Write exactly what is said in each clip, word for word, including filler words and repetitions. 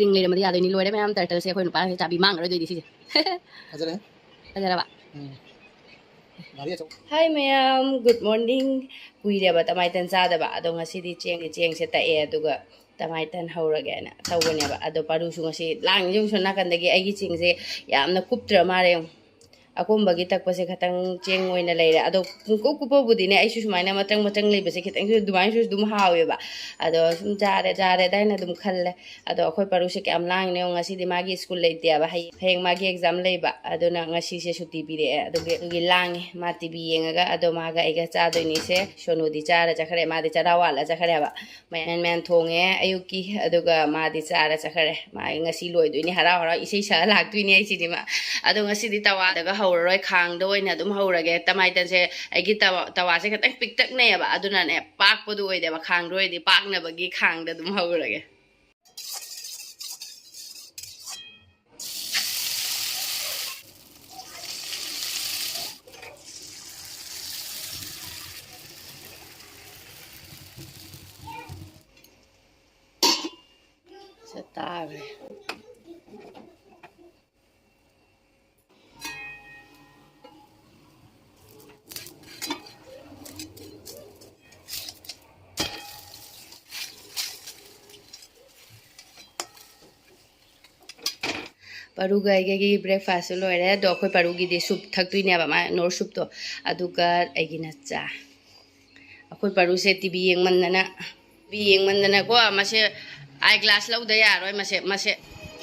Ring ꯂꯩꯔꯝꯃꯗꯤ ꯌꯥꯗꯣꯏꯅꯤ꯫ ꯂꯣꯏꯔꯦ ꯃꯌꯥꯝ, ꯇꯔꯇꯜꯁꯦ ꯑꯩꯈꯣꯏ ꯅꯨꯄꯥꯁꯦ ꯆꯥꯕꯤ ꯃꯥꯡꯉꯔꯣꯏꯗꯣꯏꯅꯤ ꯁꯤꯁꯦ꯫ ꯐꯖꯔꯦ꯫ ꯐꯖꯔꯕ? ꯎꯝ꯫ ꯒꯥꯔꯤ ꯑꯆꯧ- Hi ꯃꯌꯥꯝ, good morning꯫ ꯀꯨꯏꯔꯦꯕ ꯇꯃꯥꯏꯇꯟ ꯆꯥꯗꯕ꯫ ꯑꯗꯣ ꯉꯁꯤꯗꯤ ꯆꯦꯡꯒꯤ ꯆꯦꯡꯁꯦ ꯇꯛꯑꯦ, ꯑꯗꯨꯒ ꯇꯃꯥꯏꯇꯟ ꯍꯧꯔꯒꯦꯅ ꯇꯧꯕꯅꯦꯕ꯫ ꯑꯗꯣ ꯄꯥꯔꯨꯁꯨ ꯉꯁꯤ ꯂꯥꯡꯉꯤ꯫ ꯌꯦꯡꯉꯨ ꯁꯣꯝ ꯅꯥꯀꯟꯗꯒꯤ ꯑꯩꯒꯤ ꯆꯦꯡꯁꯦ ꯌꯥꯝꯅ ꯀꯨꯞꯇ꯭ꯔ ꯃꯥꯜꯂꯦ꯫ ꯌꯦꯡꯉꯨ, ꯑꯀꯨꯝꯕꯒꯤ ꯇꯛꯄꯁꯦ ꯈꯇꯪ ꯆꯦꯡ ꯑꯣꯏꯅ ꯂꯩꯔꯦ꯫ ꯑꯗꯣ ꯄꯨꯡꯀꯨꯞ ꯀꯨꯞꯄꯕꯨꯗꯤꯅꯦ, ꯑꯩꯁꯨ ꯁꯨꯃꯥꯏꯅ ꯃꯇ꯭ꯔꯪ ꯃꯇ꯭ꯔꯪ ꯂꯩꯕꯁꯦ ꯈꯤꯇꯪꯁꯨ ꯑꯗꯨꯃꯥꯏꯅꯁꯨ ꯑꯗꯨꯝ ꯍꯥꯎꯋꯦꯕ꯫ ꯑꯗꯣ ꯁꯨꯝ ꯆꯥꯔꯦ ꯆꯥꯔꯦ ꯑꯗꯥꯏꯅ ꯑꯗꯨꯝ ꯈꯜꯂꯦ꯫ ꯑꯗꯣ ꯑꯩꯈꯣꯏ ꯄꯥꯔꯨꯁꯦ ꯀꯌꯥꯝ ꯂꯥꯡꯉꯤꯅꯣ ꯌꯦꯡꯉꯣ꯫ ꯉꯁꯤꯗꯤ ꯃꯥꯒꯤ ꯁ꯭ꯀꯨꯜ ꯂꯩꯇꯦꯕ, ꯍꯌꯦꯡ ꯍꯌꯦꯡ ꯃꯥꯒꯤ ꯑꯦꯛꯖꯥꯝ ꯂꯩꯕ, ꯑꯗꯨꯅ ꯉꯁꯤꯁꯦ ꯁꯨꯇꯤ ꯄꯤꯔꯛꯑꯦ꯫ ꯑꯗꯨꯒꯤ ꯑꯗꯨꯒꯤ ꯂꯥꯡꯉꯤ꯫ ꯃꯥ ꯇꯤꯚꯤ ꯌꯦꯡꯉꯒ꯫ ꯑꯗꯣ ꯃꯥꯒ ꯑꯩꯒ ꯆꯥꯗꯣꯏꯅꯤꯁꯦ꯫ ꯁꯣꯅꯨꯗꯤ ꯆꯥꯔ ꯆꯠꯈ꯭ꯔꯦ, ꯃꯥꯗꯤ ꯆꯔꯥ ꯋꯥꯠꯂ ꯆꯠꯈ꯭ꯔꯦꯕ꯫ ꯃꯌꯥꯟ ꯃꯌꯥꯟ ꯊꯣꯡꯉꯦ ꯑꯌꯨꯛꯀꯤ, ꯑꯗꯨꯒ ꯃꯥꯗꯤ ꯆꯥꯔ ꯆꯠꯈ꯭ꯔꯦ꯫ ꯃꯥ ꯉꯁꯤ ꯂꯣꯏꯗꯣꯏꯅꯤ, ꯍꯔꯥꯎ ꯍꯔꯥꯎ ꯏꯁꯩ ꯁꯛꯑ ꯂꯥꯛꯇꯣꯏꯅꯤ ꯑꯩꯁꯤꯗꯤ ꯃꯥ꯫ ꯑꯗꯣ ꯉꯁꯤꯗꯤ ꯇꯋꯥꯗꯒ ꯍꯧꯔꯔꯣꯏ, ꯈꯥꯡꯗ ꯑꯣꯏꯅ ꯑꯗꯨꯝ ꯍꯧꯔꯒꯦ꯫ ꯇꯃꯥꯏꯇꯟꯁꯦ ꯑꯩꯒꯤ ꯇꯋꯥ-, ꯇꯋꯥꯁꯦ ꯈꯤꯇꯪ ꯄꯤꯛꯇꯛꯅꯩꯌꯦꯕ, ꯑꯗꯨꯅꯅꯦ ꯄꯥꯛꯄꯗꯨ ꯑꯣꯏꯗꯦꯕ꯫ ꯈꯥꯡꯗ ꯑꯣꯏꯔꯗꯤ ꯄꯥꯛꯅꯕꯒꯤ ꯈꯥꯡꯗ ꯑꯗꯨꯝ ꯍꯧꯔꯒꯦ꯫ ꯁꯦ ꯇꯥꯈ꯭ꯔꯦ꯫ ꯄꯔꯨꯒ ꯑꯩꯒꯒꯤ ꯕ꯭ꯔꯦꯛꯐꯥꯁꯁꯨ ꯂꯣꯏꯔꯦ꯫ ꯑꯗꯣ ꯑꯩꯈꯣꯏ ꯄꯔꯨꯒꯤꯗꯤ ꯁꯨꯞ ꯊꯛꯇꯣꯏꯅꯦꯕ, ꯃꯥ ꯅꯣꯔ ꯁꯨꯞꯇꯣ꯫ ꯑꯗꯨꯒ ꯑꯩꯒꯤꯅ ꯆꯥ꯫ ꯑꯩꯈꯣꯏ ꯄꯔꯨꯁꯦ ꯇꯤꯚꯤ ꯌꯦꯡꯃꯟꯗꯅ, ꯇꯤꯚꯤ ꯌꯦꯡꯃꯟꯗꯅꯀꯣ, ꯃꯁꯦ ꯑꯥꯏ ꯒ꯭ꯂꯥꯁ ꯂꯧꯗ ꯌꯥꯔꯣꯏ ꯃꯁꯦ, ꯃꯁꯦ꯫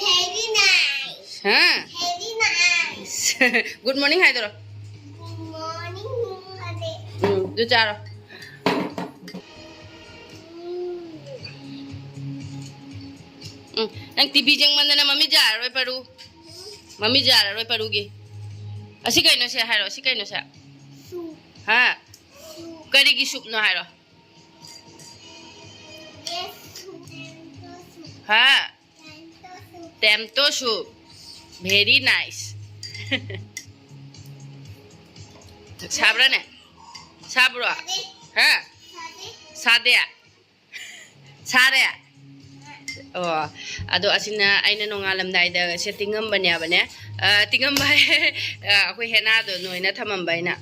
Very nice꯫ ꯍꯥ? Very nice꯫ ꯒꯨꯗ ꯃꯣꯔꯅꯤꯡ ꯍꯥꯏꯗꯣꯔꯣ꯫ Good morning ꯍꯥꯏꯗꯦ꯫ ꯎꯝ, ꯑꯗꯨ ꯆꯥꯔꯣ꯫ ꯎꯝ꯫ ꯎꯝ, ꯅꯪ ꯇꯤꯚꯤ ꯌꯦꯡꯃꯟꯗꯅ ꯃꯃꯤꯠ ꯌꯥꯔꯔꯣꯏ ꯄꯔꯨ꯫ ꯃꯃꯤꯠ ꯌꯥꯔꯔꯣꯏ ꯄꯔꯨꯒꯤ꯫ ꯑꯁꯤ ꯀꯩꯅꯣ ꯁꯦ ꯍꯥꯏꯔꯣ, ꯑꯁꯤ ꯀꯩꯅꯣ ꯁꯦ? ꯁꯨꯞ꯫ ꯍꯥ? ꯁꯨꯞ꯫ ꯀꯔꯤꯒꯤ ꯁꯨꯞꯅꯣ ꯍꯥꯏꯔꯣ? Yes, soup. ꯍꯥ? ꯇꯦꯝꯇꯣ ꯁꯨꯞ꯫ Very nice꯫ ꯁꯥꯕ꯭ꯔꯥꯅꯦ? ꯁꯥꯕ꯭ꯔꯣ? ꯍꯥ? ꯁꯥꯗꯦ? ꯁꯥꯔꯦ? ꯑꯣ, ꯑꯗꯣ ꯑꯁꯤꯅ ꯑꯩꯅ ꯅꯣꯡꯉꯥꯜꯂꯝꯗꯥꯏꯗ ꯁꯦ ꯇꯤꯡꯉꯝꯕꯅꯦꯕꯅꯦ꯫ ꯑ, ꯇꯤꯡꯉꯝꯕ ꯍꯥꯏ-, ꯑ, ꯑꯩꯈꯣꯏ ꯍꯦꯅꯥꯗꯣ ꯅꯣꯏꯅ ꯊꯝꯃꯝꯕ ꯑꯩꯅ꯫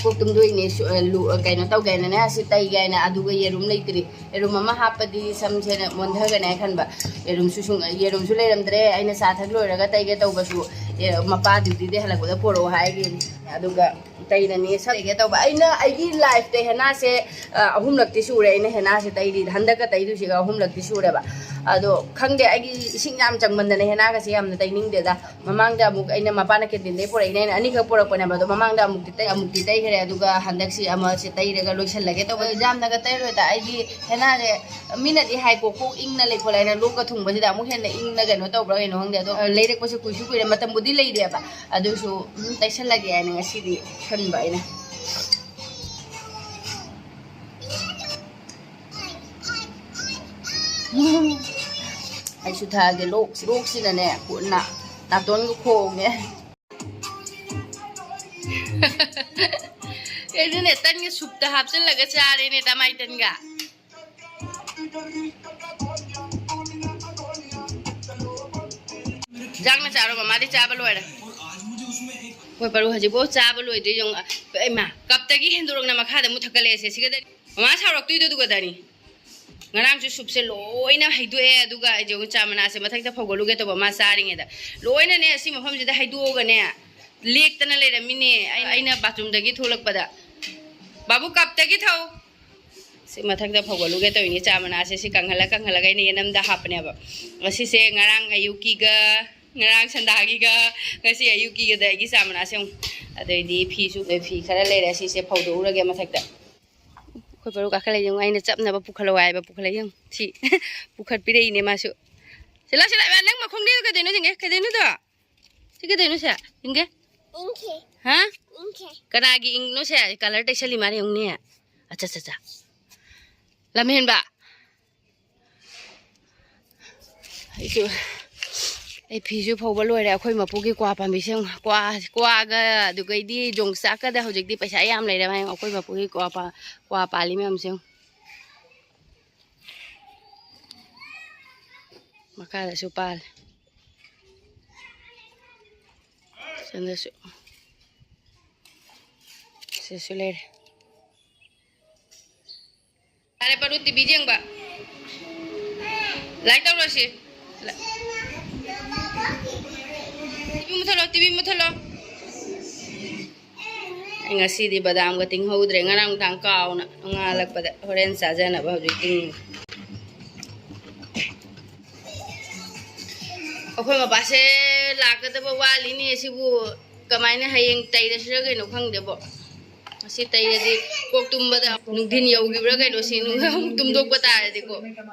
ꯀꯣꯛ ꯇꯨꯝꯗꯣꯏꯅꯦ꯫ ꯁꯨ-, ꯑ, ꯂꯨ-, ꯑ, ꯀꯩꯅꯣ ꯇꯧꯒꯦꯅꯅꯦ, ꯑꯁꯤ ꯇꯩꯒꯦ ꯍꯥꯏꯅ꯫ ꯑꯗꯨꯒ ꯌꯦꯔꯨꯝ ꯂꯩꯇ꯭ꯔꯤ꯫ ꯌꯦꯔꯨꯝ ꯑꯃ ꯍꯥꯞꯄꯗꯤ ꯁꯝꯁꯦ ꯃꯣꯟꯊꯒꯅꯤ ꯍꯥꯏ ꯈꯟꯕ꯫ ꯌꯦꯔꯨꯝꯁꯨ ꯁꯨꯡ-, ꯌꯦꯔꯨꯝꯁꯨ ꯂꯩꯔꯝꯗ꯭ꯔꯦ꯫ ꯑꯩꯅ ꯆꯥ ꯊꯛ ꯂꯣꯏꯔꯒ ꯇꯩꯒꯦ ꯇꯧꯕꯁꯨ, ꯑꯦ, ꯃꯄꯥ ꯗ꯭ꯌꯨꯇꯤꯗꯩ ꯍꯜꯂꯛꯄꯗ ꯄꯣꯔꯛꯑꯣ ꯍꯥꯏꯈꯤꯕꯅꯤ꯫ ꯑꯗꯨꯒ ꯇꯩꯔꯅꯤ꯫ ꯁꯝ ꯇꯩꯒꯦ ꯇꯧꯕ꯫ ꯑꯩꯅ ꯑꯩꯒꯤ ꯂꯥꯏꯐꯇ ꯍꯦꯅꯥꯁꯦ, ꯑ, ꯑꯍꯨꯝꯂꯛꯇꯤ ꯁꯨꯔꯦ ꯑꯩꯅ ꯍꯦꯅꯥꯁꯦ ꯇꯩꯔꯤ꯫ ꯍꯟꯗꯛꯀ ꯇꯩꯗꯣꯏꯁꯤꯒ ꯑꯍꯨꯝꯂꯛꯇꯤ ꯁꯨꯔꯦꯕ꯫ ꯑꯗꯣ ꯈꯪꯗꯦ, ꯑꯩꯒꯤ ꯏꯁꯤꯡ ꯌꯥꯝ ꯆꯪꯃꯟꯗꯅ ꯍꯦꯅꯥꯒꯁꯦ ꯌꯥꯝꯅ ꯇꯩꯅꯤꯡꯗꯦꯗ꯫ ꯃꯃꯥꯡꯗ ꯑꯃꯨꯛ ꯑꯩꯅ ꯃꯄꯥꯅ ꯀꯦꯟꯇꯤꯟꯗꯩ ꯄꯨꯔꯛꯏꯅꯦ꯫ ꯑꯩꯅ ꯑꯅꯤꯈꯛ ꯄꯨꯔꯛꯄꯅꯦꯕ꯫ ꯑꯗꯣ ꯃꯃꯥꯡꯗ ꯑꯃꯨꯛꯇꯤ ꯇꯩ-, ꯑꯃꯨꯛꯇꯤ ꯇꯩꯈ꯭ꯔꯦ꯫ ꯑꯗꯨꯒ ꯍꯟꯗꯛꯁꯤ ꯑꯃꯁꯦ ꯇꯩꯔꯒ ꯂꯣꯏꯁꯤꯜꯂꯒꯦ ꯇꯧꯕ꯫ ꯌꯥꯝꯅꯒ ꯇꯩꯔꯣꯏꯗ꯫ ꯑꯩꯗꯤ ꯍꯦꯅꯥꯁꯦ ꯃꯤꯅꯗꯤ ꯍꯥꯏꯀꯣ, ꯀꯣꯛ ꯏꯪꯅ ꯂꯩ ꯈꯣꯠꯂꯦ ꯍꯥꯏꯅ꯫ ꯂꯣꯛꯀ ꯊꯨꯡꯕꯁꯤꯗ ꯑꯃꯨꯛ ꯍꯦꯟꯅ ꯏꯪꯅ ꯀꯩꯅꯣ ꯇꯧꯕ꯭ꯔꯥ ꯀꯩꯅꯣ ꯈꯪꯗꯦ꯫ ꯑꯗꯣ ꯂꯩꯔꯛꯄꯁꯦ ꯀꯨꯏꯁꯨ ꯀꯨꯏꯔꯦ, ꯃꯇꯝꯕꯨꯗꯤ ꯂꯩꯔꯦꯕ꯫ ꯑꯗꯨꯁꯨ, ꯎꯝ, ꯇꯩꯁꯜꯂꯒꯦ ꯍꯥꯏꯅ ꯉꯁꯤꯗꯤ ꯈꯟꯕ ꯑꯩꯅ꯫ ꯑꯩꯁꯨ ꯊꯛꯑꯒꯦ꯫ ꯂꯣꯛ, ꯂꯣꯛꯁꯤꯅꯅꯦ ꯀꯣꯟꯅ ꯅꯥꯇꯣꯟꯒ ꯈꯣꯡꯉꯦ꯫ ꯑꯩꯗꯤꯅꯦ ꯇꯟꯒ ꯁꯨꯞꯇ ꯍꯥꯞꯆꯤꯜꯂꯒ ꯆꯥꯔꯦꯅꯦ, ꯗꯃꯥꯏ ꯇꯟꯒ꯫ ꯆꯥꯛꯅ ꯆꯥꯔꯣ, ꯃꯃꯥꯗꯤ ꯆꯥꯕ ꯂꯣꯏꯔꯦ꯫ ꯑꯩꯈꯣꯏ ꯄꯔꯨ ꯍꯧꯖꯤꯛꯐꯥꯎ ꯆꯥꯕ ꯂꯣꯏꯗ꯭ꯔꯤ ꯌꯦꯡꯉꯨ꯫ ꯏꯃꯥ, ꯀꯞꯇꯒꯤ ꯍꯦꯟꯗꯣꯔꯛꯅ ꯃꯈꯥꯗ ꯑꯃꯨꯛ ꯊꯛꯀꯠꯂꯛꯑꯦꯁꯦ꯫ ꯁꯤꯒꯗ ꯃꯃꯥ ꯁꯥꯎꯔꯛꯇꯣꯏꯗꯣ ꯑꯗꯨꯒꯗꯅꯤ꯫ ꯉꯔꯥꯡꯁꯨ ꯁꯨꯞꯁꯦ ꯂꯣꯏꯅ ꯍꯩꯗꯣꯛꯑꯦ, ꯑꯗꯨꯒ ꯑꯩꯁꯦ ꯆꯥ ꯃꯅꯥꯁꯦ ꯃꯊꯛꯇ ꯐꯧꯒꯠꯂꯨꯒꯦ ꯇꯧꯕ, ꯃꯥ ꯆꯥꯔꯤꯉꯩꯗ ꯂꯣꯏꯅꯅꯦ ꯁꯤ ꯃꯐꯝꯁꯤꯗ ꯍꯩꯗꯣꯛꯑꯒꯅꯦ ꯂꯦꯛꯇꯅ ꯂꯩꯔꯝꯃꯤꯅꯦ꯫ ꯑꯩ-, ꯑꯩꯅ ꯕꯥꯊꯔꯨꯝꯗꯒꯤ ꯊꯣꯛꯂꯛꯄꯗ, "ꯕꯥꯕꯨ, ꯀꯞꯇꯒꯤ ꯊꯧ!" ꯁꯤ ꯃꯊꯛꯇ ꯐꯧꯒꯠꯂꯨꯒꯦ ꯇꯧꯔꯤꯅꯦ꯫ ꯆꯥ ꯃꯅꯥꯁꯦ ꯁꯤ ꯀꯪꯍꯜꯂ ꯀꯪꯍꯜꯂꯒ ꯑꯩꯅ ꯌꯦꯅꯝꯗ ꯍꯥꯞꯄꯅꯦꯕ꯫ ꯑꯁꯤꯁꯦ ꯉꯔꯥꯡ ꯑꯌꯨꯛꯀꯤꯒ, ꯉꯔꯥꯡ ꯁꯟꯗꯥꯒꯤꯒ, ꯉꯁꯤ ꯑꯌꯨꯛꯀꯤꯒꯗ ꯑꯩꯒꯤ ꯆꯥ ꯃꯅꯥꯁꯦ ꯑꯃꯨꯛ꯫ ꯑꯗꯩꯗꯤ ꯐꯤꯁꯨ, ꯐꯤ ꯈꯔ ꯂꯩꯔꯦ, ꯁꯤꯁꯦ ꯐꯧꯗꯣꯛꯎꯔꯒꯦ ꯃꯊꯛꯇ꯫ ꯑꯩꯈꯣꯏ ꯄꯔꯨ ꯀꯥꯈꯠꯂꯛꯏ ꯌꯦꯡꯉꯨ, ꯑꯩꯅ ꯆꯞꯅꯕ ꯄꯨꯈꯠꯂꯛꯑꯣ ꯍꯥꯏꯕ ꯄꯨꯈꯠꯂꯛꯏ ꯌꯦꯡꯉꯨ꯫ ꯁꯤ ꯄꯨꯈꯠꯄꯤꯔꯛꯏꯅꯦ ꯃꯥꯁꯨ꯫ ꯁꯤ ꯂꯥꯎ, ꯁꯤ ꯂꯥꯎ, ꯅꯪ ꯃꯈꯣꯡꯗꯩꯗꯣ ꯀꯩꯗꯧꯅꯣ ꯌꯦꯡꯒꯦ? ꯀꯩꯗꯧꯅꯣꯗꯣ? ꯁꯤ ꯀꯩꯗꯧꯅꯣ ꯁꯦ? ꯌꯦꯡꯒꯦ꯫ ꯏꯪꯈꯦ꯫ ꯍꯥ? ꯏꯪꯈꯦ꯫ ꯀꯅꯥꯒꯤ ꯏꯪꯅꯣ ꯁꯦ? ꯀꯂꯔ ꯇꯩꯁꯜꯂꯤ ꯃꯥꯅ ꯌꯦꯡꯉꯨꯅꯦ꯫ ꯑꯠꯆꯥ, ꯑꯠꯆꯥ, ꯑꯠꯆꯥ꯫ ꯂꯝꯍꯦꯟꯕ꯫ ꯑꯩꯁꯨ, ꯑꯩ ꯐꯤꯁꯨ ꯐꯧꯕ ꯂꯣꯏꯔꯦ꯫ ꯑꯩꯈꯣꯏ ꯃꯄꯨꯒꯤ ꯀ꯭ꯋꯥ ꯄꯥꯝꯕꯤꯁꯦ ꯌꯦꯡꯉꯨ꯫ ꯀ꯭ꯋꯥ, ꯀ꯭ꯋꯥꯒ ꯑꯗꯨꯒꯩꯗꯤ ꯌꯣꯡꯆꯥꯛꯀꯗ ꯍꯧꯖꯤꯛꯇꯤ ꯄꯩꯁꯥ ꯌꯥꯝ ꯂꯩꯔꯦ꯫ ꯃꯥ ꯌꯦꯡꯉꯨ, ꯑꯩꯈꯣꯏ ꯃꯄꯨꯒꯤ ꯀ꯭ꯋꯥ ꯄꯥ-, ꯀ꯭ꯋꯥ ꯄꯥꯜꯂꯤ ꯃꯌꯥꯝꯁꯦ ꯌꯦꯡꯉꯨ꯫ ꯃꯈꯥꯗꯁꯨ ꯄꯥꯜꯂꯦ꯫ ꯁꯣꯝꯗꯁꯨ꯫ ꯁꯤꯁꯨ ꯂꯩꯔꯦ꯫ ꯌꯥꯔꯦ, ꯄꯥꯔꯨ, ꯇꯤꯚꯤ ꯌꯦꯡꯕ꯫ ꯂꯥꯏꯛ ꯇꯧꯔꯁꯤ꯫ ꯂ-, ꯇꯤꯚꯤ ꯃꯨꯊꯠꯂꯣ, ꯇꯤꯚꯤ ꯃꯨꯊꯠꯂꯣ꯫ ꯑꯩ ꯉꯁꯤꯗꯤ ꯕꯗꯥꯝꯒ ꯇꯤꯡꯍꯧꯗ꯭ꯔꯦ, ꯉꯔꯥꯡ ꯅꯨꯡꯗꯥꯡ ꯀꯥꯎꯅ ꯅꯣꯡꯉꯥꯜꯂꯛꯄꯗ ꯍꯣꯔꯦꯟ ꯆꯥꯖꯅꯕ ꯍꯧꯖꯤꯛ ꯇꯤꯡꯉꯤ꯫ ꯑꯩꯈꯣꯏ ꯃꯄꯥꯁꯦ ꯂꯥꯛꯀꯗꯕ ꯋꯥꯠꯂꯤꯅꯦ꯫ ꯁꯤꯕꯨ ꯀꯃꯥꯏꯅ ꯍꯌꯦꯡ ꯇꯩꯔꯁꯤꯔ ꯀꯩꯅꯣ ꯈꯪꯗꯦꯕꯣ꯫ ꯉꯁꯤ ꯇꯩꯔꯗꯤ ꯀꯣꯛ ꯇꯨꯝꯕꯗ ꯅꯨꯡꯊꯤꯟ ꯌꯧꯈꯤꯕ꯭ꯔꯥ ꯀꯩꯅꯣ, ꯁꯤ ꯅꯨꯡꯗꯥꯡ ꯑꯃꯨꯛ ꯇꯨꯝꯊꯣꯛꯄ ꯇꯥꯔꯗꯤꯀꯣ꯫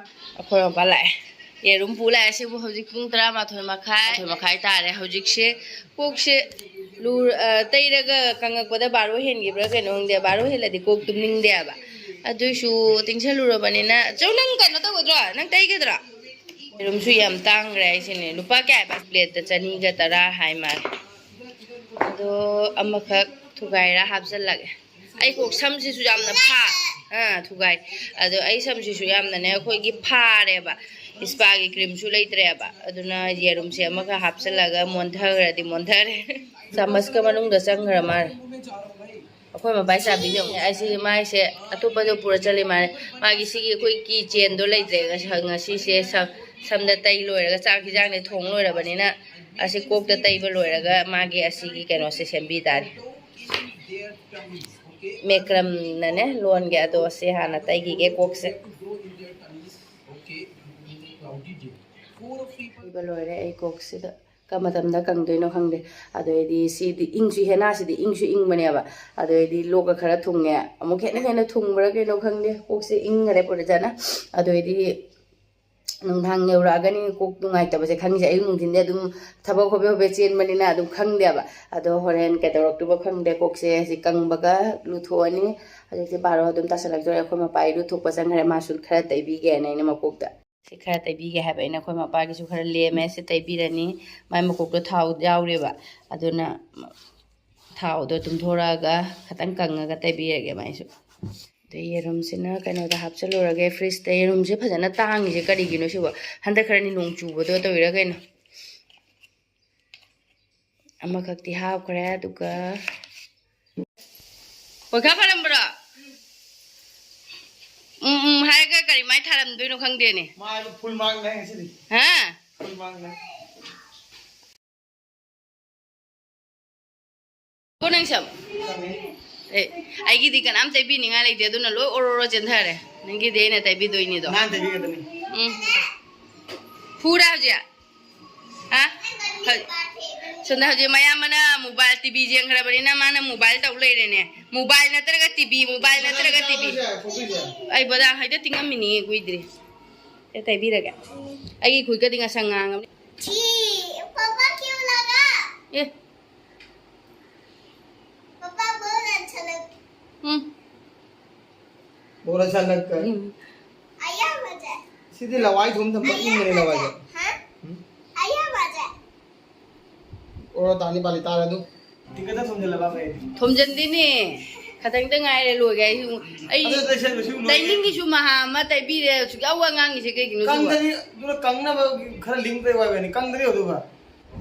ꯑꯩꯈꯣꯏ ꯃꯄꯥ ꯂꯥꯛꯑꯦ꯫ ꯌꯦꯔꯨꯝ ꯄꯨ ꯂꯥꯛꯑꯦ꯫ ꯁꯤꯕꯨ ꯍꯧꯖꯤꯛ ꯄꯨꯡ ꯇꯔꯥꯃꯥꯊꯣꯏ ꯃꯈꯥꯏ, ꯃꯥꯊꯣꯏ ꯃꯈꯥꯏ ꯇꯥꯔꯦ꯫ ꯍꯧꯖꯤꯛꯁꯦ ꯀꯣꯛꯁꯦ ꯂꯨꯔ-, ꯑ, ꯇꯩꯔꯒ ꯀꯪꯉꯛꯄꯗ ꯕꯥꯔꯣ ꯍꯦꯟꯈꯤꯕ꯭ꯔꯥ ꯀꯩꯅꯣ ꯈꯪꯗꯦ꯫ ꯕꯥꯔꯣ ꯍꯦꯜꯂꯗꯤ ꯀꯣꯛ ꯇꯨꯝꯅꯤꯡꯗꯦꯕ꯫ ꯑꯗꯨꯏꯁꯨ ꯇꯤꯡꯁꯜꯂꯨꯔꯕꯅꯤꯅ꯫ ꯆꯧ, ꯅꯪ ꯀꯩꯅꯣ ꯇꯧꯒꯗ꯭ꯔꯣ? ꯅꯪ ꯇꯩꯒꯗ꯭ꯔꯣ? ꯌꯦꯔꯨꯝꯁꯨ ꯌꯥꯝ ꯇꯥꯡꯈ꯭ꯔꯦ ꯍꯥꯏꯁꯤꯅꯦ꯫ ꯂꯨꯄꯥ ꯀꯌꯥ ꯍꯥꯏꯕ? ꯄ꯭ꯂꯦꯠꯇ ꯆꯅꯤꯒ ꯇꯔꯥ ꯍꯥꯏ ꯃꯥꯜꯂꯦ꯫ ꯑꯗꯣ ꯑꯃꯈꯛ ꯊꯨꯒꯥꯏꯔ ꯍꯥꯞꯆꯜꯂꯒꯦ꯫ ꯑꯩ ꯀꯣꯛ ꯁꯝꯁꯤꯁꯨ ꯌꯥꯝꯅ ꯐꯥ-, ꯑꯥ, ꯊꯨꯒꯥꯏ꯫ ꯑꯗꯣ ꯑꯩ ꯁꯝꯁꯤꯁꯨ ꯌꯥꯝꯅꯅꯦ, ꯑꯩꯈꯣꯏꯒꯤ ꯐꯥꯔꯦꯕ꯫ ꯏꯁꯄꯥꯒꯤ ꯀ꯭ꯔꯤꯝꯁꯨ ꯂꯩꯇ꯭ꯔꯦꯕ꯫ ꯑꯗꯨꯅ ꯌꯦꯔꯨꯝꯁꯦ ꯑꯃꯒ ꯍꯥꯞꯆꯜꯂꯒ ꯃꯣꯟꯊꯈ꯭ꯔꯗꯤ ꯃꯣꯟꯊꯔꯦ꯫ ꯆꯥꯃꯁꯀ ꯃꯅꯨꯡꯗ ꯆꯪꯈ꯭ꯔ ꯃꯥꯜꯂꯦ꯫ ꯑꯩꯈꯣꯏ ꯃꯄꯥꯏ ꯆꯥꯕꯤꯁꯦ ꯌꯦꯡꯉꯨꯅꯦ꯫ ꯑꯩꯁꯤ ꯃꯥꯏꯁꯦ ꯑꯇꯣꯞꯄꯗꯣ ꯄꯨꯔ ꯆꯠꯂꯤ ꯃꯥꯜꯂꯦ꯫ ꯃꯥꯒꯤ ꯁꯤꯒꯤ ꯑꯩꯈꯣꯏ key chain ꯗꯣ ꯂꯩꯇ꯭ꯔꯦ꯫ ꯉꯁ-, ꯉꯁꯤꯁꯦ ꯁꯝ-, ꯁꯝꯗ ꯇꯩ ꯂꯣꯏꯔꯒ ꯆꯥꯛ ꯍꯤꯟꯖꯥꯡꯗꯤ ꯊꯣꯡ ꯂꯣꯏꯔꯕꯅꯤꯅ ꯑꯁꯤ ꯀꯣꯛꯇ ꯇꯩꯕ ꯂꯣꯏꯔꯒ ꯃꯥꯒꯤ ꯑꯁꯤꯒꯤ ꯀꯩꯅꯣꯁꯦ ꯁꯦꯝꯕꯤ ꯇꯥꯔꯦ꯫ ꯃꯦꯀ꯭ꯔꯝꯅꯅꯦ ꯂꯣꯟꯒꯦ꯫ ꯑꯗꯣ ꯁꯤ ꯍꯥꯟꯅ ꯇꯩꯈꯤꯒꯦ ꯀꯣꯛꯁꯦ꯫ ꯇꯩꯕ ꯂꯣꯏꯔꯦ ꯑꯩ ꯀꯣꯛꯁꯤꯗ꯫ ꯀ-, ꯃꯇꯝꯗ ꯀꯪꯗꯣꯏꯅꯣ ꯈꯪꯗꯦ꯫ ꯑꯗꯨ ꯑꯩꯗꯤ ꯁꯤꯗꯤ ꯏꯪꯁꯨ, ꯍꯦꯅꯥꯁꯤꯗꯤ ꯏꯪꯁꯨ ꯏꯪꯕꯅꯦꯕ꯫ ꯑꯗꯨ ꯑꯩꯗꯤ ꯂꯣꯛꯀ ꯈꯔ ꯊꯨꯡꯉꯦ꯫ ꯑꯃꯨꯛ ꯍꯦꯟꯅ ꯍꯦꯟꯅ ꯊꯨꯡꯕ꯭ꯔꯥ ꯀꯩꯅꯣ ꯈꯪꯗꯦ꯫ ꯀꯣꯛꯁꯦ ꯏꯪꯈꯔꯦ ꯄꯨꯔꯥ ꯐꯖꯅ꯫ ꯑꯗꯨ ꯑꯩꯗꯤ ꯅꯨꯡꯗꯥꯡ ꯌꯧꯔꯛꯑꯒꯅꯤ ꯀꯣꯛ ꯅꯨꯡꯉꯥꯏꯇꯕꯁꯦ ꯈꯪꯉꯤꯁꯦ꯫ ꯑꯌꯨꯛ ꯅꯨꯡꯊꯤꯟꯗꯤ ꯑꯗꯨꯝ ꯊꯕꯛ ꯍꯣꯕꯦ ꯍꯣꯕꯦ ꯆꯦꯟꯕꯅꯤꯅ ꯑꯗꯨꯝ ꯈꯪꯗꯦꯕ꯫ ꯑꯗꯣ ꯍꯣꯔꯦꯟ ꯀꯩꯗꯧꯔꯛꯇꯣꯏꯕ ꯈꯪꯗꯦ꯫ ꯀꯣꯛꯁꯦ ꯍꯧꯖꯤꯛ ꯀꯪꯕꯒ ꯂꯨꯊꯣꯛꯑꯅꯤ꯫ ꯍꯧꯖꯤꯛꯇꯤ ꯕꯥꯔꯣ ꯑꯗꯨꯝ ꯇꯥꯁꯜꯂꯛꯇꯣꯔꯦ꯫ ꯑꯩꯈꯣꯏ ꯃꯄꯥ ꯏꯔꯨ ꯊꯣꯛꯄ ꯆꯪꯈ꯭ꯔꯦ꯫ ꯃꯥꯁꯨ ꯈꯔ ꯇꯩꯕꯤꯒꯦꯅ ꯑꯩꯅ ꯃꯀꯣꯛꯇ꯫ ꯁꯤ ꯈꯔ ꯇꯩꯕꯤꯒꯦ ꯍꯥꯏꯕ ꯑꯩꯅ꯫ ꯑꯩꯈꯣꯏ ꯃꯄꯥꯒꯤꯁꯨ ꯈꯔ ꯂꯦꯝꯃꯦ꯫ ꯁꯤ ꯇꯩꯕꯤꯔꯅꯤ꯫ ꯃꯥꯏ ꯃꯀꯣꯛꯇꯣ ꯊꯥꯎ ꯌꯥꯎꯔꯦꯕ꯫ ꯑꯗꯨꯅ ꯊꯥꯎꯗꯣ ꯇꯨꯝꯊꯣꯔꯛꯑꯒ ꯈꯤꯇꯪ ꯀꯪꯉꯒ ꯇꯩꯕꯤꯔꯒꯦ ꯃꯥꯏꯁꯨ꯫ ꯑꯗꯩ ꯌꯦꯔꯨꯝꯁꯤꯅ ꯀꯩꯅꯣꯗ ꯍꯥꯞꯆꯜꯂꯨꯔꯒꯦ, ꯐ꯭ꯔꯤꯖꯇ꯫ ꯌꯦꯔꯨꯝꯁꯦ ꯐꯖꯅ ꯇꯥꯡꯉꯤꯁꯦ ꯀꯔꯤꯒꯤꯅꯣ ꯁꯤꯕꯣ? ꯍꯟꯗꯛ ꯈꯔꯅꯤ ꯅꯣꯡ ꯆꯨꯕꯗꯣ ꯇꯧꯔꯤꯔꯥ ꯀꯩꯅꯣ? ꯑꯃꯈꯛꯇꯤ ꯍꯥꯞꯈ꯭ꯔꯦ꯫ ꯑꯗꯨꯒ ꯄꯣꯏꯈꯥ ꯐꯥꯔꯝꯕ꯭ꯔꯣ? ꯎꯝ ꯎꯝ ꯍꯥꯏꯔꯒ ꯀꯔꯤ ꯃꯥꯏ ꯊꯥꯔꯝꯗꯣꯏꯅꯣ ꯈꯪꯗꯦꯅꯦ꯫ ꯃꯥꯏꯗꯣ ꯐꯨꯜ ꯃꯥꯔꯛꯅꯦ ꯉꯁꯤꯗꯤ꯫ ꯍꯥ? ꯐꯨꯜ ꯃꯥꯔꯛꯅꯦ꯫ ꯀꯣ ꯅꯪ ꯁꯝ? ꯈꯪꯉꯦ꯫ ꯑꯦ, ꯑꯩꯒꯤꯗꯤ ꯀꯅꯥꯝ ꯇꯩꯕꯤꯅꯤꯡꯉꯥꯏ ꯂꯩꯇꯦ, ꯑꯗꯨꯅ ꯂꯣꯏ ꯑꯣꯔꯣ ꯑꯣꯔꯣ ꯆꯦꯟꯊꯔꯦ꯫ ꯅꯪꯒꯤꯗꯤ ꯑꯩꯅ ꯇꯩꯕꯤꯗꯣꯏꯅꯤꯗꯣ꯫ ꯅꯥꯟ ꯇꯩꯕꯤꯒꯗꯕꯅꯤ꯫ ꯎꯝ꯫ ꯐꯨꯔꯥ ꯍꯧꯖꯤꯛ? ꯍꯥ? ꯍꯧ-, ꯁꯣꯝꯗ ꯍꯧꯖꯤꯛ ꯃꯌꯥꯝꯕꯅ ꯃꯣꯕꯥꯏꯜ, ꯇꯤꯚꯤ ꯌꯦꯡꯈ꯭ꯔꯕꯅꯤꯅ ꯃꯥꯅ ꯃꯣꯕꯥꯏꯜ ꯇꯧ ꯂꯩꯔꯦꯅꯦ꯫ ꯃꯣꯕꯥꯏꯜ ꯅꯠꯇ꯭ꯔꯒ ꯇꯤꯚꯤ, ꯃꯣꯕꯥꯏꯜ ꯅꯠꯇ꯭ꯔꯒ ꯇꯤꯚꯤ꯫ ꯐꯣꯇꯣꯁꯦ꯫ ꯑꯩ ꯕꯣꯗꯥ ꯍꯦꯛꯇ ꯇꯤꯡꯉꯝꯃꯤꯅꯤ, ꯀꯨꯏꯗ꯭ꯔꯤ꯫ ꯑꯦ, ꯇꯩꯕꯤꯔꯒꯦ꯫ ꯑꯩꯒꯤ ꯈꯨꯠꯀꯗꯤ ꯉꯁꯪ ꯉꯥꯡꯉꯕꯅꯤ꯫ ꯄꯥꯄꯥ ꯀ꯭ꯌꯨ ꯂꯥꯒꯥ? ꯑꯦ꯫ ꯄꯥꯄꯥ ꯕꯣꯜ ꯑꯆꯥ ꯂꯒ꯫ ꯎꯝ꯫ ꯕꯣꯜ ꯑꯆꯥ ꯂꯒ꯫ ꯎꯝ꯫ ꯑꯌꯥ ꯃꯖꯥ꯫ ꯁꯤꯗꯤ ꯂꯋꯥꯏ ꯊꯨꯝ ꯊꯝꯕ ꯑꯌꯥ ꯏꯪꯕꯅꯦ ꯂꯋꯥꯏꯗ꯫ ꯃꯖꯥ꯫ ꯍꯥ? ꯎꯝ꯫ ꯑꯌꯥ ꯃꯖꯥ꯫ ꯑꯣꯔꯣ ꯇꯥꯅꯤ ꯄꯥꯂꯤ ꯇꯥꯔꯦ ꯑꯗꯨ꯫ ꯇꯤꯡꯒꯗ ꯊꯣꯝꯖꯤꯜꯂꯕ ꯀꯩ? ꯊꯣꯝꯖꯤꯟꯗꯤꯅꯦ꯫ ꯈꯇꯪꯗ ꯉꯥꯏꯔꯦ ꯂꯣꯏꯒꯦ꯫ ꯑꯩ ꯑꯗꯨ ꯇꯩꯁꯜꯂꯨ, ꯁꯤ ꯂꯣꯏꯔꯦ꯫ ꯇꯩꯅꯤꯡꯒꯤꯁꯨ ꯃꯍꯥ ꯑꯃ ꯇꯩꯕꯤꯔꯦ꯫ ꯁꯨꯛꯌꯥꯎ ꯋꯥ ꯉꯥꯡꯉꯤꯁꯦ ꯀꯩꯒꯤꯅꯣ ꯁꯤꯕꯣ? ꯀꯪꯗꯗꯤ, ꯑꯗꯨꯅ ꯀꯪꯅꯕ ꯈꯔ ꯂꯤꯡ ꯇꯩ ꯋꯥꯏꯕꯅꯤ꯫ ꯀꯪꯗꯗꯤ ꯌꯧꯗꯣꯏꯕ꯫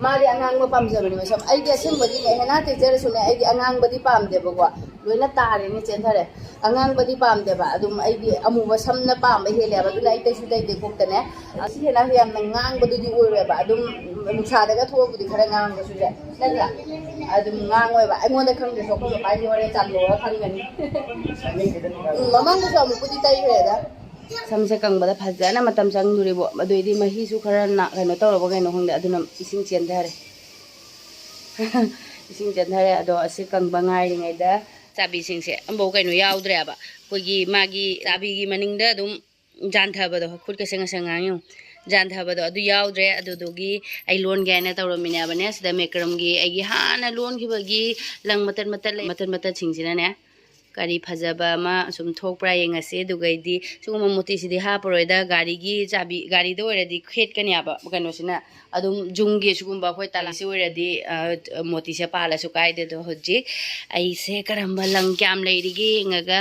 ꯃꯥꯗꯤ ꯑꯉꯥꯡꯕ ꯄꯥꯝꯖꯕꯅꯦ ꯃꯁꯝ꯫ ꯑꯩꯗꯤ ꯑꯁꯦꯡꯕꯒꯤ ꯍꯦꯟꯅ ꯇꯩꯖꯔꯁꯨꯅꯦ, ꯑꯩꯗꯤ ꯑꯉꯥꯡꯕꯗꯤ ꯄꯥꯝꯗꯦꯕꯀꯣ꯫ ꯂꯣꯏꯅ ꯇꯥꯔꯦꯅꯦ, ꯆꯦꯟꯊꯔꯦ꯫ ꯑꯉꯥꯡꯕꯗꯤ ꯄꯥꯝꯗꯦꯕ꯫ ꯑꯗꯨꯝ ꯑꯩꯗꯤ ꯑꯃꯨꯕ ꯁꯝꯅ ꯄꯥꯝꯕ ꯍꯦꯜꯂꯦꯕ꯫ ꯑꯗꯨꯅ ꯑꯩ ꯇꯩꯁꯨ ꯇꯩꯗꯦ ꯀꯣꯛꯇꯅꯦ꯫ ꯑꯁꯤ ꯍꯦꯟꯅ ꯌꯥꯝꯅ ꯉꯥꯡꯕꯗꯨꯗꯤ ꯑꯣꯏꯔꯣꯏꯕ꯫ ꯑꯗꯨꯝ ꯅꯨꯡꯁꯥꯗꯒ ꯊꯣꯛꯑꯕꯨꯗꯤ ꯈꯔ ꯉꯥꯡꯕꯁꯨ ꯌꯥꯏ꯫ ꯅꯠꯇ꯭ꯔꯥ? ꯑꯗꯨꯝ ꯉꯥꯡꯉꯣꯏꯕ꯫ ꯑꯩꯉꯣꯟꯗ ꯈꯪꯗ꯭ꯔꯁꯨ ꯑꯩꯈꯣꯏ ꯃꯄꯥꯟꯒꯤ ꯍꯣꯔꯦꯟ ꯆꯥꯝꯊꯣꯛꯑꯒ ꯈꯪꯒꯅꯤ꯫ ꯎꯝ, ꯃꯃꯥꯡꯗꯁꯨ ꯑꯃꯨꯛꯄꯨꯗꯤ ꯇꯩꯈ꯭ꯔꯦꯗ꯫ ꯁꯝꯁꯦ ꯀꯪꯕꯗ ꯐꯖꯅ ꯃꯇꯝ ꯆꯪꯗꯣꯔꯤꯕꯣ꯫ ꯑꯗꯨꯏꯗꯤ ꯃꯍꯤꯁꯨ ꯈꯔ ꯅ-, ꯀꯩꯅꯣ ꯇꯧꯔꯕ ꯀꯩꯅꯣ ꯈꯪꯗꯦ꯫ ꯑꯗꯨꯅ ꯏꯁꯤꯡ ꯆꯦꯟꯊꯔꯦ꯫ ꯏꯁꯤꯡ ꯆꯦꯟꯊꯔꯦ꯫ ꯑꯗꯣ ꯑꯁꯤ ꯀꯪꯕ ꯉꯥꯏꯔꯤꯉꯩꯗ ꯆꯥꯕꯤꯁꯤꯡꯁꯦ ꯑꯝꯐꯥꯎ ꯀꯩꯅꯣ ꯌꯥꯎꯗ꯭ꯔꯦꯕ꯫ ꯑꯩꯈꯣꯏꯒꯤ ꯃꯥꯒꯤ ꯆꯥꯕꯤꯒꯤ ꯃꯅꯤꯡꯗ ꯑꯗꯨꯝ ꯖꯥꯟꯊꯕꯗꯣ, ꯈꯨꯠꯀꯁꯦ ꯉꯁꯪ ꯉꯥꯡ ꯌꯦꯡꯉꯨ꯫ ꯖꯥꯟꯊꯕꯗꯣ ꯑꯗꯨ ꯌꯥꯎꯗ꯭ꯔꯦ꯫ ꯑꯗꯨꯗꯨꯒꯤ ꯑꯩ ꯂꯣꯟꯒꯦ ꯍꯥꯏꯅ ꯇꯧꯔꯝꯃꯤꯅꯦꯕꯅꯦ꯫ ꯁꯤꯗ ꯃꯦꯀ꯭ꯔꯝꯒꯤ ꯑꯩꯒꯤ ꯍꯥꯟꯅ ꯂꯣꯟꯈꯤꯕꯒꯤ ꯂꯪ ꯃꯇꯠ ꯃꯇꯠ ꯂꯩ, ꯃꯇꯠ ꯃꯇꯠꯁꯤꯡꯁꯤꯅꯅꯦ꯫ ꯀꯔꯤ ꯐꯖꯕ ꯑꯃ ꯁꯨꯝ ꯊꯣꯛꯄ꯭ꯔꯥ ꯌꯦꯡꯉꯁꯤ꯫ ꯑꯗꯨꯒꯩꯗꯤ ꯁꯤꯒꯨꯝꯕ ꯃꯣꯇꯤꯁꯤꯗꯤ ꯍꯥꯞꯄꯔꯣꯏꯗ꯫ ꯒꯥꯔꯤꯒꯤ ꯆꯥꯕꯤ, ꯒꯥꯔꯤꯗ ꯑꯣꯏꯔꯗꯤ ꯈꯦꯠꯀꯅꯦꯕ ꯀꯩꯅꯣꯁꯤꯅ꯫ ꯑꯗꯨꯝ ꯖꯨꯝꯒꯤ ꯁꯤꯒꯨꯝꯕ ꯑꯩꯈꯣꯏ ꯇꯂꯥꯁꯤ ꯑꯣꯏꯔꯗꯤ, ꯑ, ꯃꯣꯇꯤꯁꯦ ꯄꯥꯜꯂꯁꯨ ꯀꯥꯏꯗꯦ꯫ ꯑꯗꯣ ꯍꯧꯖꯤꯛ ꯑꯩꯁꯦ ꯀꯔꯝꯕ ꯂꯪ ꯀꯌꯥꯝ ꯂꯩꯔꯤꯒꯦ ꯌꯦꯡꯉꯒ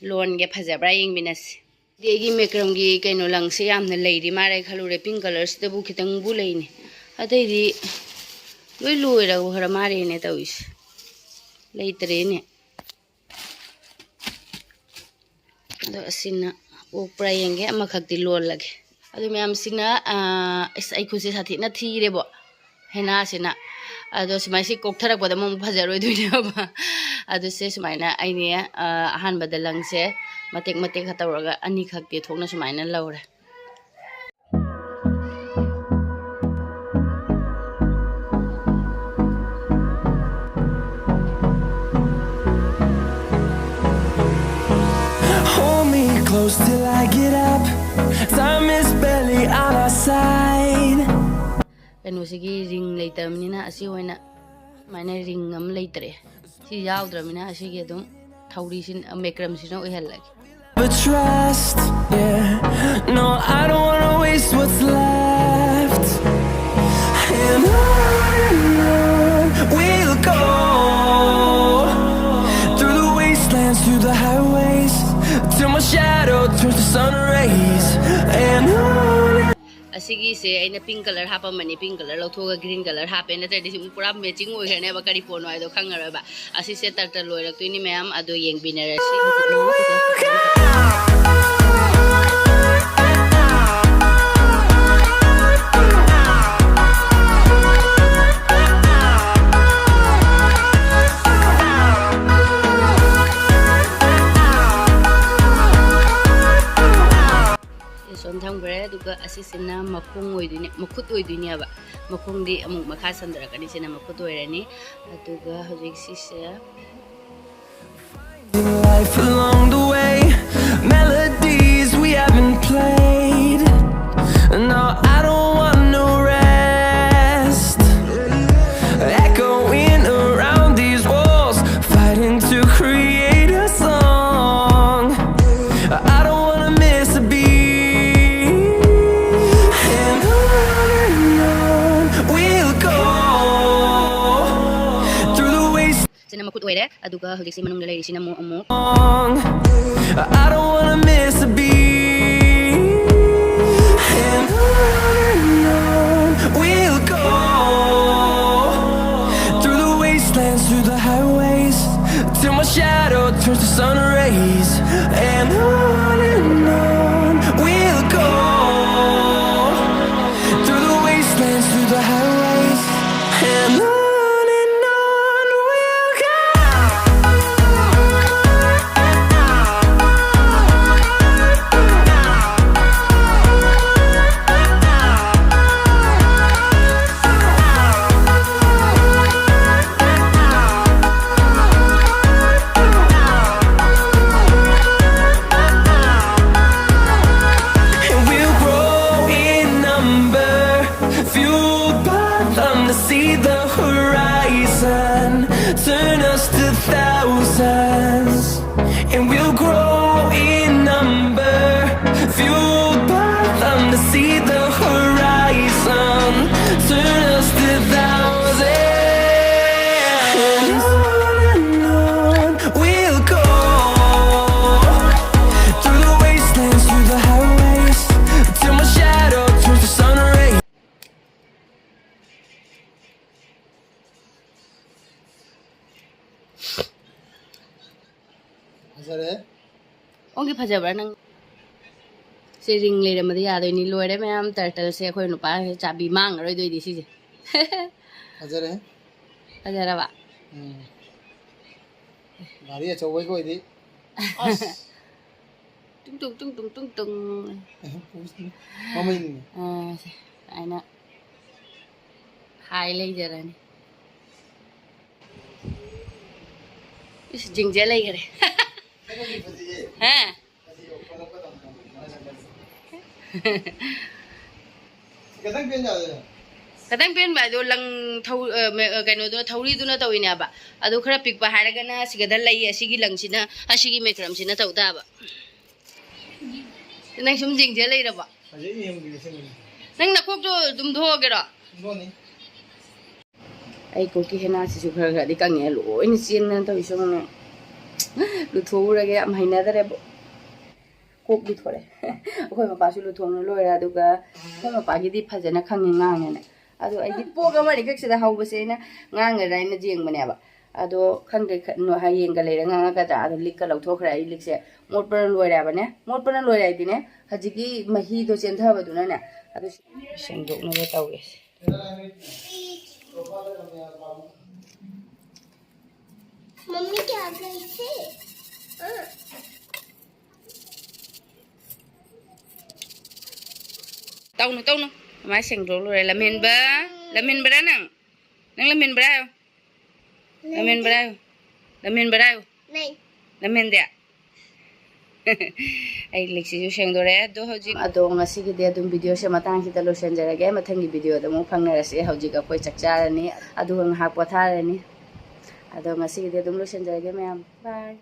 ꯂꯣꯟꯒꯦ, ꯐꯖꯕ꯭ꯔꯥ ꯌꯦꯡꯃꯤꯟꯅꯁꯤ꯫ ꯑꯗꯒꯤ ꯃꯦꯀ꯭ꯔꯝꯒꯤ ꯀꯩꯅꯣ ꯂꯪꯁꯦ ꯌꯥꯝꯅ ꯂꯩꯔꯤ ꯃꯥꯜꯂꯦ ꯈꯜꯂꯨꯔꯦ, ꯄꯤꯡ ꯀꯂꯔꯁꯤꯗꯕꯨ ꯈꯤꯇꯪꯕꯨ ꯂꯩꯅꯤ, ꯑꯇꯩꯗꯤ ꯂꯣꯏ ꯂꯣꯏꯔꯒ ꯃꯥꯜꯂꯦꯅꯦ ꯇꯧꯔꯤꯁꯦ, ꯂꯩꯇ꯭ꯔꯦꯅꯦ꯫ ꯑꯗꯣ ꯑꯁꯤꯅ ꯑꯣꯛꯄ꯭ꯔꯥ ꯌꯦꯡꯒꯦ, ꯑꯃꯈꯛꯇꯤ ꯂꯣꯜꯂꯒꯦ꯫ ꯑꯗꯨ ꯃꯌꯥꯝꯁꯤꯅ ꯑꯁ, ꯑꯩ ꯈꯨꯠꯁꯦ ꯁꯥꯊꯤꯅ ꯊꯤꯔꯦꯕꯣ ꯍꯦꯅꯥꯁꯤꯅ꯫ ꯑꯗꯣ ꯁꯨꯃꯥꯏꯅ ꯁꯤ ꯀꯣꯛꯊꯔꯛꯄꯗ ꯑꯃꯨꯛ ꯐꯖꯔꯣꯏꯗꯣꯏꯅꯦꯕ꯫ ꯑꯗꯨ ꯁꯦ ꯁꯨꯃꯥꯏꯅ ꯑꯩꯅꯦ ꯑꯍꯥꯟꯕꯗ ꯂꯪꯁꯦ ꯃꯇꯦꯛ ꯃꯇꯦꯛ ꯈꯔ ꯇꯧꯔꯒ ꯑꯅꯤꯈꯛ ꯇꯦꯊꯣꯛꯅ ꯁꯨꯃꯥꯏꯅ ꯂꯧꯔꯦ꯫ Hold me close till I get up. Time is barely on our side. ꯀꯩꯅꯣꯁꯤꯒꯤ ꯔꯤꯡ ꯂꯩꯇꯕꯅꯤꯅ ꯑꯁꯤ ꯑꯣꯏꯅ ꯁꯨꯃꯥꯏꯅ ꯔꯤꯡ ꯑꯃ ꯂꯩꯇ꯭ꯔꯦ꯫ ꯁꯤ ꯌꯥꯎꯗ꯭ꯔꯕꯅꯤꯅ ꯑꯁꯤꯒꯤ ꯑꯗꯨꯝ ꯊꯧꯔꯤꯁꯤ, ꯃꯦꯀ꯭ꯔꯝꯁꯤꯅ ꯑꯣꯏꯍꯜꯂꯒꯦ꯫ But trust, yeah. No, I don't wanna waste what's left. And on and on we'll go through the wastelands, through the highways, till my shadow turns to sun rays. And on. ꯑꯁꯤꯒꯤꯁꯦ ꯑꯩꯅ ꯄꯤꯡ colour ꯍꯥꯞꯄꯝꯕꯅꯤ, ꯄꯤꯡ colour ꯂꯧꯊꯣꯛꯑꯒ green colour ꯍꯥꯞꯄꯦ, ꯅꯠꯇ꯭ꯔꯗꯤ ꯁꯤ ꯄꯨꯔꯥ matching ꯑꯣꯏꯈ꯭ꯔꯅꯦꯕ, ꯀꯔꯤ ꯄꯣꯠꯅꯣ ꯍꯥꯏꯗꯣ ꯈꯪꯉꯔꯣꯏꯕ꯫ ꯑꯁꯤꯁꯦ turtle ꯂꯣꯏꯔꯛꯇꯣꯏꯅꯤ ꯃꯌꯥꯝ, ꯑꯗꯣ ꯌꯦꯡꯕꯤꯅꯔꯁꯤ꯫ ꯁꯣꯝ ꯊꯝꯈ꯭ꯔꯦ꯫ ꯑꯗꯨꯒ ꯑꯁꯤꯁꯤꯅ ꯃꯈꯣꯡ ꯑꯣꯏꯗꯣꯏꯅꯦ, ꯃꯈꯨꯠ ꯑꯣꯏꯗꯣꯏꯅꯦꯕ꯫ ꯃꯈꯣꯡꯗꯤ ꯑꯃꯨꯛ ꯃꯈꯥ ꯁꯟꯗꯔꯛꯀꯅꯤ, ꯁꯤꯅ ꯃꯈꯨꯠ ꯑꯣꯏꯔꯅꯤ꯫ ꯑꯗꯨꯒ ꯍꯧꯖꯤꯛ ꯁꯤꯁꯦ Life along the way, melodies we haven't played. No, I don't want no rest. Echoing around these walls, fighting to create a song. I don't wanna miss a beat. And on and on we'll go through the waste. ꯁꯤꯅ ꯃꯈꯨꯠ ꯑꯣꯏꯔꯦ꯫ ꯑꯗꯨꯒ ꯍꯧꯖꯤꯛꯁꯦ ꯃꯅꯨꯡꯗ ꯂꯩꯔꯤꯁꯤꯅ ꯑꯃꯨꯛ ꯑꯃꯨꯛ I don't wanna miss a beat. And on and on we'll go, through the wastelands, through the highways, till my shadow turns to sun rays. And on and on we'll go, through the wastelands, through the highways, and on and on we'll go. And we'll grow in number, fueled by them to see the horizon, turn us to thousands. And we'll grow in number, fueled by them to see the horizon, turn us to thousands. And on and on we'll go, through the wastelands, through the highways, till my shadow turns to sun rays. ꯐꯖꯔꯦ꯫ ꯑꯣꯟꯒꯤ ꯐꯖꯕ꯭ꯔꯥ ꯅꯪ? ꯁꯤ ring ꯂꯩꯔꯝꯃꯗꯤ ꯌꯥꯗꯣꯏꯅꯤ꯫ ꯂꯣꯏꯔꯦ ꯃꯌꯥꯝ, turtle ꯁꯦ ꯑꯩꯈꯣꯏ ꯅꯨꯄꯥ ꯆꯥꯕꯤ ꯃꯥꯡꯉꯔꯣꯏꯗꯣꯏꯅꯤ ꯁꯤꯁꯦ꯫ ꯐꯖꯔꯦ꯫ ꯐꯖꯔꯕ? ꯎꯝ꯫ ꯒꯥꯔꯤ ꯑꯆꯧꯕꯩꯒ ꯑꯣꯏꯗꯤ ꯑꯁ꯫ ꯇꯨꯡ ꯇꯨꯡ ꯇꯨꯡ ꯇꯨꯡ ꯇꯨꯡ ꯇꯨꯡ꯫ ꯃꯃꯩꯅꯤꯅꯦ꯫ ꯑꯥ, ꯁꯦ, ꯁꯨꯃꯥꯏꯅ ꯍꯥꯏ ꯂꯩꯖꯔꯅꯤ꯫ ꯏꯁ, ꯖꯤꯡꯖ ꯂꯩꯈꯔꯦ꯫ ꯍꯥ? ꯈꯤꯇꯪ ꯄꯦꯟ ꯌꯥꯗꯣꯏꯅꯦ꯫ ꯈꯤꯇꯪ ꯄꯦꯟꯕ ꯍꯥꯏꯗꯣ ꯂꯪ ꯊꯧ-, ꯑ, ꯃꯦ-, ꯑ, ꯀꯩꯅꯣꯗꯣ, ꯊꯧꯔꯤꯗꯨꯅ ꯇꯧꯋꯤꯅꯦꯕ꯫ ꯑꯗꯣ ꯈꯔ ꯄꯤꯛꯄ ꯍꯥꯏꯔꯒꯅ ꯁꯤꯒꯗ ꯂꯩ, ꯑꯁꯤꯒꯤ ꯂꯪꯁꯤꯅ, ꯑꯁꯤꯒꯤ ꯃꯦꯀ꯭ꯔꯝꯁꯤꯅ ꯇꯧ ꯇꯥꯕ꯫ ꯅꯪ ꯁꯨꯝ ꯌꯦꯡꯖ ꯂꯩꯔꯕꯣ? ꯍꯧꯖꯤꯛ ꯌꯦꯡꯕꯤꯔꯁꯤ ꯃꯤꯅꯤ꯫ ꯅꯪ ꯅꯈꯣꯛꯇꯣ ꯑꯗꯨꯝ ꯊꯣꯛꯑꯒꯦꯔꯣ? ꯁꯤꯡꯗꯣꯛꯑꯅꯤ꯫ ꯑꯩ ꯀꯣꯛꯀꯤ ꯍꯦꯅꯥꯁꯤꯁꯨ ꯈꯔ ꯈꯔꯗꯤ ꯀꯪꯉꯦ, ꯂꯣꯏꯅ ꯆꯦꯟꯗꯅ ꯇꯧꯔꯤꯁꯦ ꯌꯦꯡꯉꯨꯅꯦ꯫ ꯂꯨꯊꯣꯛꯎꯔꯒꯦ, ꯌꯥꯝ ꯍꯩꯅꯗꯔꯦꯕꯣ꯫ ꯀꯣꯛ ꯂꯨꯊꯣꯔꯦ꯫ ꯑꯩꯈꯣꯏ ꯃꯄꯥꯁꯨ ꯂꯨꯊꯣꯛꯅ ꯂꯣꯏꯔꯦ, ꯑꯗꯨꯒ ꯑꯩꯈꯣꯏ ꯃꯄꯥꯒꯤꯗꯤ ꯐꯖꯅ ꯈꯪꯉꯦ, ꯉꯥꯡꯉꯦꯅꯦ꯫ ꯑꯗꯣ ꯑꯩꯗꯤ ꯄꯣꯛ ꯑꯃ ꯑꯅꯤꯈꯛꯁꯤꯗ ꯍꯧꯕꯁꯦ ꯑꯩꯅ ꯉꯥꯡꯒꯗ꯭ꯔꯥ ꯍꯥꯏꯅ ꯌꯦꯡꯕꯅꯦꯕ꯫ ꯑꯗꯣ ꯈꯪꯗꯦ, ꯈ-, ꯅꯣ-, ꯍꯌꯦꯡꯒ ꯂꯩꯔ ꯉꯥꯡꯉꯛꯀꯗ꯭ꯔꯥ? ꯑꯗꯣ ꯂꯤꯛꯀ ꯂꯧꯊꯣꯛꯈ꯭ꯔꯦ꯫ ꯑꯩ ꯂꯤꯛꯁꯦ ꯃꯣꯠꯄꯅ ꯂꯣꯏꯔꯦ ꯍꯥꯏꯕꯅꯦ꯫ ꯃꯣꯠꯄꯅ ꯂꯣꯏꯔꯦ ꯍꯥꯏꯗꯤꯅꯦ, ꯍꯧꯖꯤꯛꯀꯤ ꯃꯍꯤꯗꯣ ꯆꯦꯟꯊꯕꯗꯨꯅꯅꯦ꯫ ꯑꯗꯨ ꯁꯦꯡꯗꯣꯛꯅꯕ ꯇꯧꯒꯦ꯫ मम्मी क्या गई थी? हाँ। ꯇꯧꯅꯨ, ꯇꯧꯅꯨ꯫ ꯃꯥ ꯁꯦꯡꯗꯣꯛ ꯂꯣꯏꯔꯦ꯫ ꯂꯝꯍꯦꯟꯕ, ꯂꯝꯍꯦꯟꯕ꯭ꯔꯥ ꯅꯪ? ꯅꯪ ꯂꯝꯍꯦꯟꯕ꯭ꯔꯥ ꯍꯥꯏꯌꯣ꯫ ꯂꯝꯍꯦꯟꯕ꯭ꯔꯥ ꯍꯥꯏꯌꯣ꯫ ꯂꯝꯍꯦꯟꯕ꯭ꯔꯥ ꯍꯥꯏꯌꯣ꯫ नहीं। ꯂꯝꯍꯦꯟꯗꯦ? ꯑꯩ ꯂꯤꯛꯁꯤꯁꯨ ꯁꯦꯡꯗꯣꯔꯦ꯫ ꯑꯗꯣ ꯍꯧꯖꯤꯛ, ꯑꯗꯣ ꯉꯁꯤꯒꯤꯗꯤ ꯑꯗꯨꯝ ꯚꯤꯗꯤꯑꯣꯁꯦ ꯃꯇꯥꯡꯁꯤꯗ ꯂꯣꯏꯁꯤꯟꯖꯔꯒꯦ꯫ ꯃꯊꯪꯒꯤ ꯚꯤꯗꯤꯑꯣꯗ ꯑꯃꯨꯛ ꯐꯪꯅꯔꯁꯤ꯫ ꯍꯧꯖꯤꯛ ꯑꯩꯈꯣꯏ ꯆꯥꯛ ꯆꯥꯔꯅꯤ, ꯑꯗꯨꯒ ꯉꯥꯏꯍꯥꯛ ꯄꯣꯊꯥꯔꯅꯤ꯫ ꯑꯗꯣ ꯉꯁꯤꯒꯤꯗꯤ ꯑꯗꯨꯝ ꯂꯣꯏꯁꯤꯟꯖꯔꯒꯦ ꯃꯌꯥꯝ꯫ ꯕꯥꯏ꯫